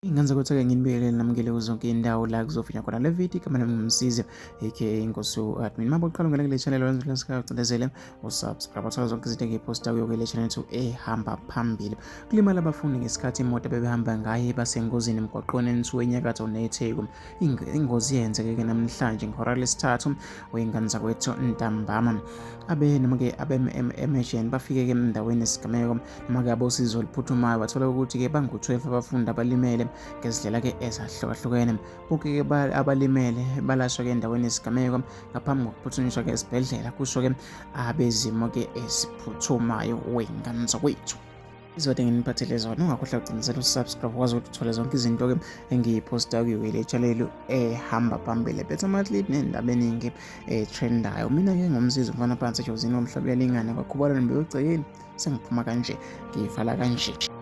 Ingenza ukuthi-ke nginibekele namukele kuzonke indawo la kuzofinya khona le video. Igama lami ngumsizi aka Inkosi u-admin. Uma uqala ungena kule channel wenza lasika ucindezele usubscribe uthola zonke izinto engiyiphosta kuyo kule channel yethu ehamba phambili. Kulimala abafundi ngesikhathi imoto bebehamba ngayo basengozini emgwaqweni N2 enyakatho neTheku. Ingozi yenzeke-ke namhlanje ngehora lesithathu wey'ngane zakwethu ntambama. Abe noma-ke abe-emergen bafike-ke endaweni yesigameko noma-ke abosizo oluphuthumayo bathola ukuthi-ke bangu-12 abafundi abalimele ngezindlela-ke ezahlukahlukene. Bonke-ke abalimele balashwa-ke endaweni yesigameko ngaphambi kokuphuthunyiswa-ke esibhedlela, kusho-ke abezimo-ke eziphuthumayo wey'ngane zakwethu. Izode nginiphathele zona, ungakhohlwa ukucindezela usubscribe ukwazi ukuthi uthole zonke izinto-ke engiyiphosta kuyo le channel ehamba phambili ephethe ama-clip nendaba eningi etrendayo. Mina-ke ngumsizi umfana phansi ejozini womhlaba uyalingana kwakhubalo nembewegcekeni. Sengiphuma kanje, ngiyivala kanje.